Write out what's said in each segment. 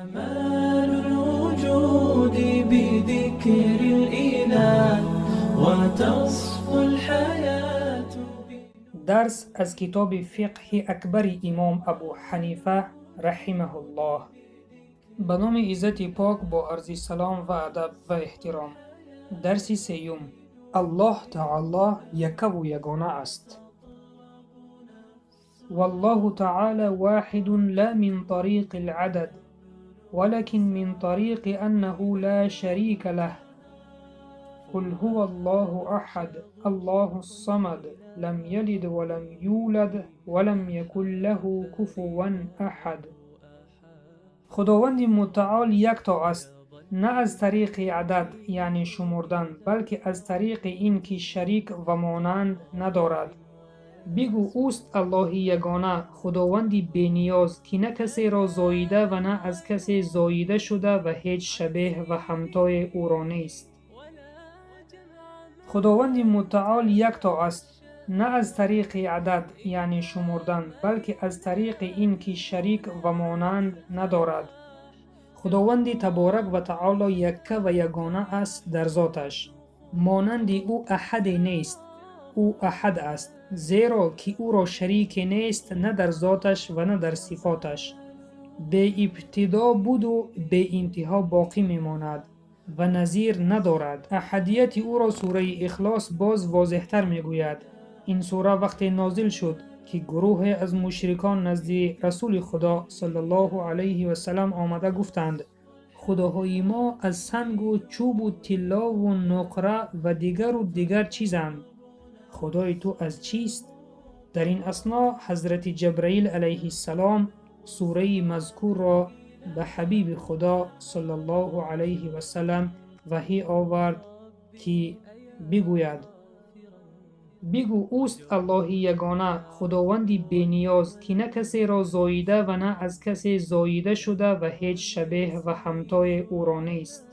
كمال الوجود بذكر الإله وتصفو الحياة. درس از کتاب فقه اکبر امام ابو حنیفه رحمه الله. به نام عزت پاک با عرض سلام و ادب و احترام. درس سیوم: الله تعالی یکه و یگانه است. والله تعالى واحد لا من طريق العدد ولكن من طريق أنه لا شريك له. قل هو الله أحد الله الصمد لم يلد ولم يولد ولم يكن له كفوا أحد. خداوند متعال یکتا است، نه از طریق عدد یعنی شمردن، بلکه از طریق اینکه شریک و مانند ندارد. بگو اوست الله یگانه، خداوندی بینیاز که نه کسی را زاییده و نه از کسی زاییده شده و هیچ شبیه و همتای او را نیست. خداوند متعال یکتا است، نه از طریق عدد یعنی شمردن، بلکه از طریق اینکه شریک و مانند ندارد. خداوند تبارک و تعالی یکه و یگانه است در ذاتش، مانند او احد نیست. او احد است زیرا که او را شریک نیست، نه در ذاتش و نه در صفاتش. به ابتدا بود و به انتها باقی میماند و نظیر ندارد. احدیت او را سوره اخلاص باز واضحتر میگوید. این سوره وقتی نازل شد که گروه از مشرکان نزد رسول خدا صلی الله علیه و سلم آمده گفتند: خداهای ما از سنگ و چوب و طلا و نقره و دیگر و دیگر چیزند، خدای تو از چیست؟ در این اثنا حضرت جبرئیل علیه السلام سوره مذکور را به حبیب خدا صلی الله علیه و سلم وحی آورد که بگوید: بگو اوست الله یگانه، خداوندی بینیاز که نه کسی را زاییده و نه از کسی زاییده شده و هیچ شبیه و همتای او را نیست.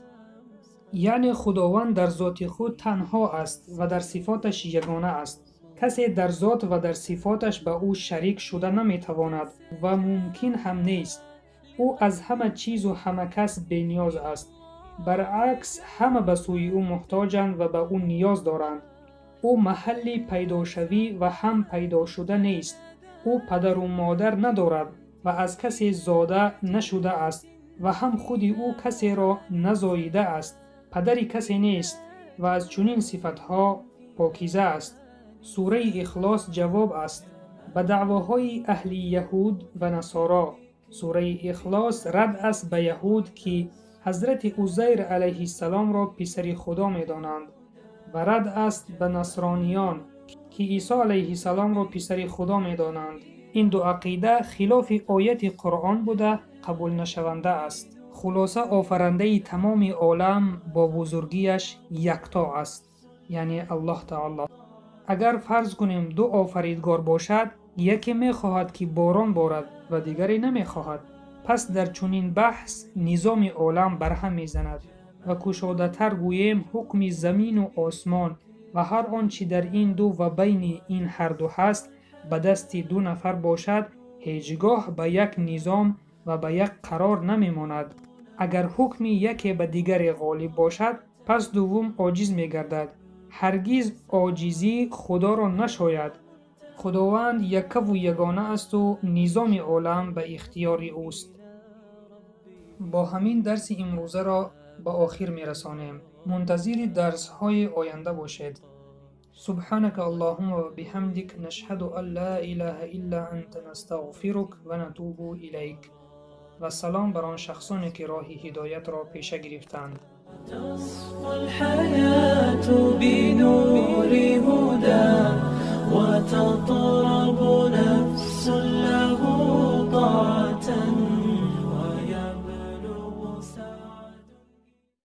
یعنی خداوند در ذات خود تنها است و در صفاتش یگانه است. کسی در ذات و در صفاتش به او شریک شده نمیتواند و ممکن هم نیست. او از همه چیز و همه کس بینیاز است. برعکس همه به سوی او محتاجند و به او نیاز دارند. او محل پیداشوی و هم پیدا شده نیست. او پدر و مادر ندارد و از کسی زاده نشده است و هم خود او کسی را نزاییده است. پدر کسی نیست و از چنین صفتها پاکیزه است. سوره اخلاص جواب است به دعواهای اهل یهود و نصارا. سوره اخلاص رد است به یهود که حضرت عزیر علیه السلام را پسر خدا می‌دانند و رد است به نصرانیان که عیسی علیه السلام را پسر خدا می‌دانند. این دو عقیده خلاف آیت قرآن بوده قبول نشونده است. خلاصه آفرنده تمام عالم با بزرگیش یکتا است، یعنی الله تعالی. اگر فرض کنیم دو آفریدگار باشد، یکی میخواهد که باران بارد و دیگری نمیخواهد، پس در چنین بحث نظام عالم برهم میزند و کشاده تر گوییم حکم زمین و آسمان و هر آنچه در این دو و بین این هر دو هست به دست دو نفر باشد، هیچگاه به یک نظام و به یک قرار نمیماند. اگر حکم یکی به دیگری غالب باشد، پس دوم عاجز میگردد. هرگز عاجزی خدا را نشاید. خداوند یکه و یگانه است و نظام عالم به اختیار اوست. با همین درس امروزه را به آخر میرسانیم. منتظر درس های آینده باشید. سبحانك اللهم وبحمدك نشهد أن لا إله إلا أنت نستغفرك ونتوب إليك. و سلام بر آن شخصانی که راه هدایت را پیشه گرفتند. تصفو الحياة بنور هدى وتطهر